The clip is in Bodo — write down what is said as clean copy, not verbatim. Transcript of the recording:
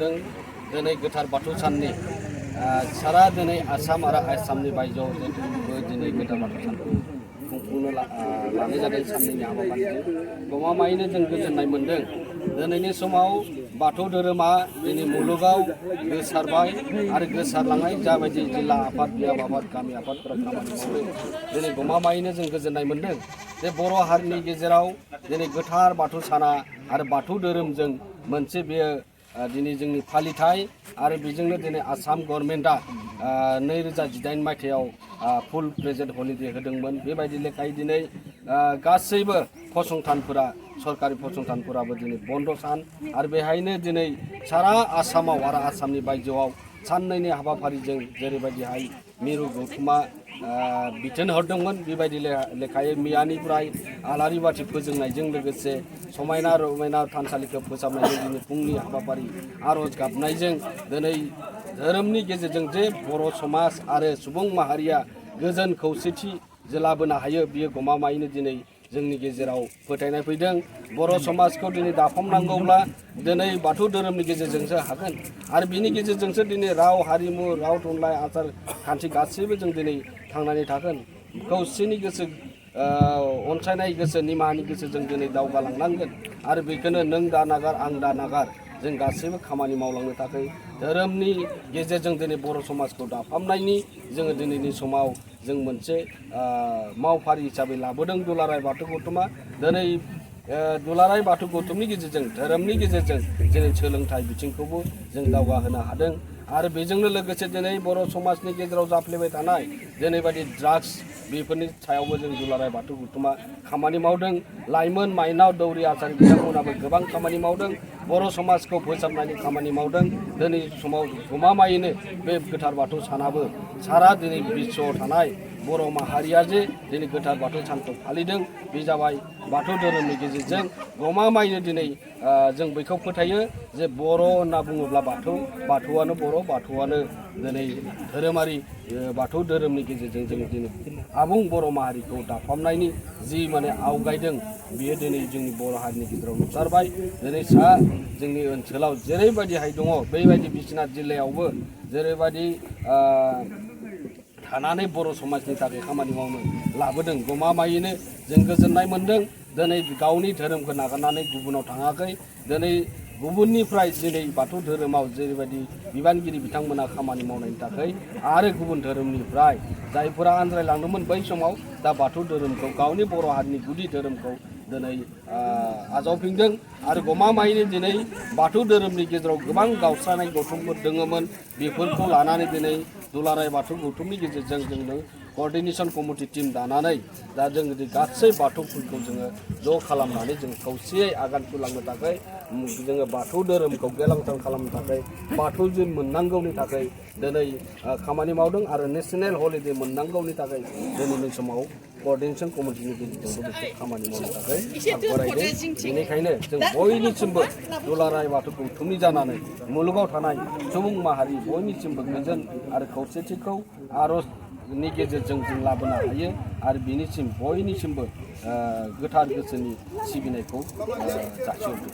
दिनै गोथार बाथौ साननि सारा दिनै आसाम आरो आसामनि बायजोआव दिनै गोथार बाथौ सानखौ खुंफुंनो लानाय जादों साननैनि हाबाफारिजों गमामायैनो जों गोजोननाय मोन्दों। दिनैनि समाव बाथौ धोरोमा दिनै मुलुगाव गोसारबाय आरो गोसारलांनाय जाबायदि जिल्ला आफाद बियाब आफाद गामि आफादफोरा खामानि मावदों। दिनै गमामायैनो जों गोजोननाय मोन्दों जे बर' हारिनि गेजेराव दिनै गोथार बाथौ साना आरो बाथौ धोरोमजों मोनसे बेयो दिनै जोंनि फालिथाय आरो बेजोंनो दिनै आसाम गभर्नमेन्टआ 2018 मायथाइयाव फुल प्रेजेन्ट हलिडे होदोंमोन। बेबायदि लेखायै दिनै गासैबो फसंथानफोरा सरकारि फसंथानफोराबो दिनै बन्द' सान आरो बेहायनो दिनै सारा आसामाव आरो आसामनि बायजोआव साननैनि हाबाफारिजों जेरैबायदिहाय मिरु गौथुमा बिथोन हरदोंमोन बेबायदि लेखायै मैयानिफ्राय आलारि बाथि फोजोंनायजों लोगोसे समायना रमायना थानसालिखौ फोसाबनायजों दिनै फुंनि हाबाफारि आर'ज गाबनायजों दिनै धोरोमनि गेजेरजों जे बर' समाज आरो सुबुं माहारिया गोजोन खौसेथि लाबोनो हायो बियो गमामायैनो दिनै जोंनि गेजेराव फोथायनाय फैदों। बर' समाजखौ दिनै दाफामनांगौब्ला दिनै बाथौ धोरोमनि गेजेरजोंसो हागोन आरो बिनि गेजेरजोंसो दिनै राव हारिमु राव थुनलाइ आसार खान्थि गासैबो जों दिनै थांनानै थागोन। खौसेनि गोसो अनसायनाय गोसो निमाहानि गोसोजों दिनै दावगालांनांगोन आरो बेखौनो नों दा नागार आं दा नागार जों गासैबो खामानि मावलांनो थाखाय धोरोमनि गेजेरजों दिनै बर' समाजखौ दाफामनायनि जोङो दिनैनि समाव जों मोनसे मावफारि हिसाबै लाबोदों दुलाराय बाथौ गौथुमा। दिनै दुलाराय बाथौ गौथुमनि गेजेरजों धोरोमनि गेजेरजों दिनै सोलोंथाइ बिथिंखौबो जों दावगाहोनो हादों आरो बेजोंनो लोगोसे दिनै बर' समाजनि गेजेराव जाफ्लेबाय थानाय जेरैबायदि ड्राग्स बेफोरनि सायावबो जों दुलाराय बाथौ गौथुमा खामानि मावदों। लाइमोन माइनाव दौरि आसारि बिथांमोनाबो गोबां खामानि मावदों। बर' समाजखौ फोसाबनायनि खामानि मावदों। दिनै समाव गमामायैनो बे गोथार बाथौ सानाबो सारा दिनै बिश्वआव थानाय बर' माहारिया जे दिनै गोथार बाथौ सानखौ फालिदों बे जाबाय बाथौ धोरोमनि गेजेरजों गमामायैनो दिनै जों बेखौ फोथायो जे बर' होनना बुङोब्ला बाथौआनो बर' बाथौआनो दिनै धोरोमारि बाथौ धोरोमनि गेजेरजों जों दिनै आबुं बर' माहारिखौ दाफामनायनि जि माने आवगायदों बियो दिनै जोंनि बर' हारिनि गेजेराव नुसारबाय। दिनै जोंनि ओनसोलाव जेरैबायदिहाय दङ बेबायदि बिश्वनाथ जिल्लायावबो जेरैबायदि थानानै बर' समाजनि थाखाय खामानि मावनो लाबोदों गमामायैनो जों गोजोननाय मोन्दों। दिनै गावनि धोरोमखौ नागारनानै गुबुनाव थाङाखै। दिनै गुबुननिफ्राय दिनै बाथौ धोरोमाव जेरैबायदि बिबानगिरि बिथांमोना खामानि मावनायनि थाखाय आरो गुबुन धोरोमनिफ्राय जायफोरा आनज्रायलांदोंमोन बै समाव दा बाथौ धोरोमखौ गावनि बर' हारिनि गुदि धोरोमखौ दिनै आजावफिनदों आरो गमामायैनो दिनै बाथौ धोरोमनि गेजेराव गोबां गावस्रानाय गौथुमफोर दङमोन बेफोरखौ लानानै दिनै दुलाराय बाथौ गौथुमनि गेजेरजों जोंनो क'र्डिनेशन कमिटि टिम दानानै दा जों गासै बाथौफोरखौ जोङो ज' खालामनानै जों खौसेयै आगान सुरलांनो थाखाय जोङो बाथौ धोरोमखौ गेलांथां खालामनो थाखाय बाथौ दिन मोननांगौनि थाखाय दिनै खामानि मावदों आरो नेशनेल हलिडे मोननांगौनि थाखाय दिनैनि समाव क'र्डिनेशन कमिटिनि गेजेरजोंबो बेखौ खामानि मावनो थाखाय फरायदों। बेनिखायनो जों बयनिसिमबो दुलाराय बाथौ गौथुमनि जानानै मुलुगाव थानाय सुबुं माहारि बयनिसिमबो गोजोन आरो खौसेथिखौ आर'जनि गेजेरजों जों लाबोनो हायो आरो बिनिसिम बयनिसिमबो गोथार गोसोनि सिबिनायखौ जासिहरदों।